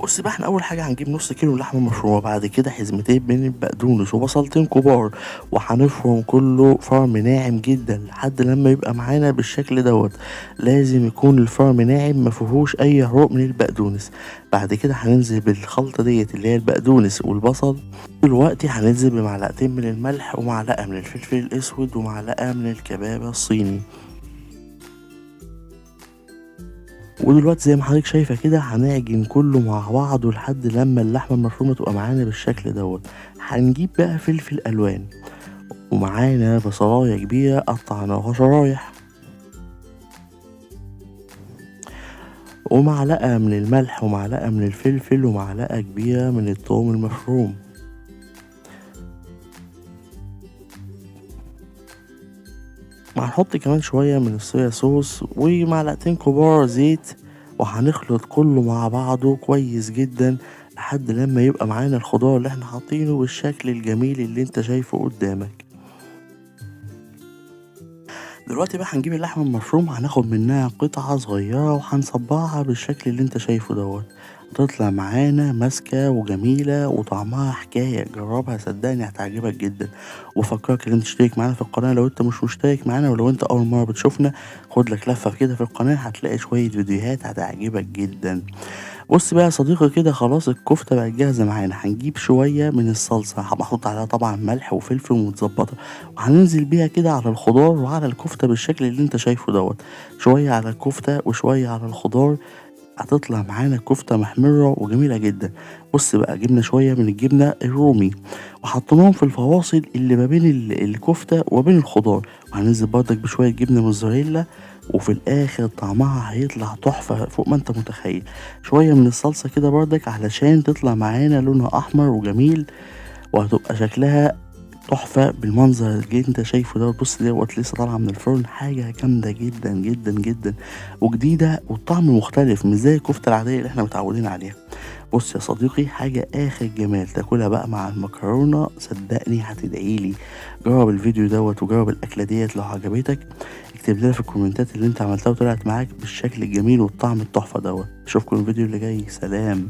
بص بقى، احنا اول حاجة هنجيب نص كيلو لحمه مفرومه، بعد كده حزمتين من البقدونس وبصلتين كبار، وهنفرم كله فرم ناعم جدا لحد لما يبقى معانا بالشكل دوت. لازم يكون الفرم ناعم ما فيهوش اي عروق من البقدونس. بعد كده هننزل بالخلطه ديت اللي هي البقدونس والبصل. دلوقتي هننزل بمعلقتين من الملح ومعلقة من الفلفل الاسود ومعلقة من الكبابه الصيني. ودلوقتي زي ما حضرتك شايفه كده هنعجن كله مع بعضه لحد لما اللحمة المفرومه تبقى معانا بالشكل دوت. هنجيب بقى فلفل الوان ومعانا بصلايه كبيرة قطعناها شرايح، ومعلقة من الملح ومعلقة من الفلفل ومعلقة كبيرة من الثوم المفروم. وهنحط كمان شوية من الصويا صوص ومعلقتين كبار زيت، وهنخلط كله مع بعضه كويس جدا لحد لما يبقى معانا الخضار اللي احنا حاطينه بالشكل الجميل اللي انت شايفه قدامك. دلوقتي بقى هنجيب اللحمة المفرومة، هناخد منها قطعة صغيرة وهنصبعها بالشكل اللي انت شايفه دوت. تطلع معانا ماسكة وجميلة وطعمها حكاية. جربها صدقني هتعجبك جدا. وفكرك ان انت تشترك معانا في القناة لو انت مش مشترك معانا، ولو انت اول مرة بتشوفنا خد لك لفة كده في القناة هتلاقي شوية فيديوهات هتعجبك جدا. بص بقى يا صديقي كده خلاص الكفتة بقت جاهزة معانا. هنجيب شوية من الصلصة محطوط عليها طبعا ملح وفلفل ومتظبطة، وهننزل بيها كده على الخضار وعلى الكفتة بالشكل اللي انت شايفه دوت. شوية على الكفتة وشوية على الخضار، هتطلع معانا كفتة محمرة وجميلة جدا. بص بقى جبنا شوية من الجبنة الرومي وحطيناهم في الفواصل اللي ما بين الكفتة وبين الخضار، وهننزل برضك بشوية جبنة موتزاريلا، وفي الاخر طعمها هيطلع تحفة فوق ما انت متخيل. شوية من الصلصة كده برضك علشان تطلع معانا لونها احمر وجميل، وهتبقى شكلها تحفة بالمنظر اللي انت شايفه ده. بص دوت لسه طالعة من الفرن، حاجة جامدة جدا جدا جدا وجديدة، والطعم مختلف مش زي الكفتة العادية اللي احنا متعودين عليها. بص يا صديقي حاجة اخر جمال، تاكلها بقى مع المكرونة صدقني هتدعيلي. جرب الفيديو دوت وجرب الاكلة ديت، لو عجبتك اكتب لنا في الكومنتات اللي انت عملتها وطلعت معاك بالشكل الجميل والطعم التحفة دوت. اشوفكم الفيديو اللي جاي، سلام.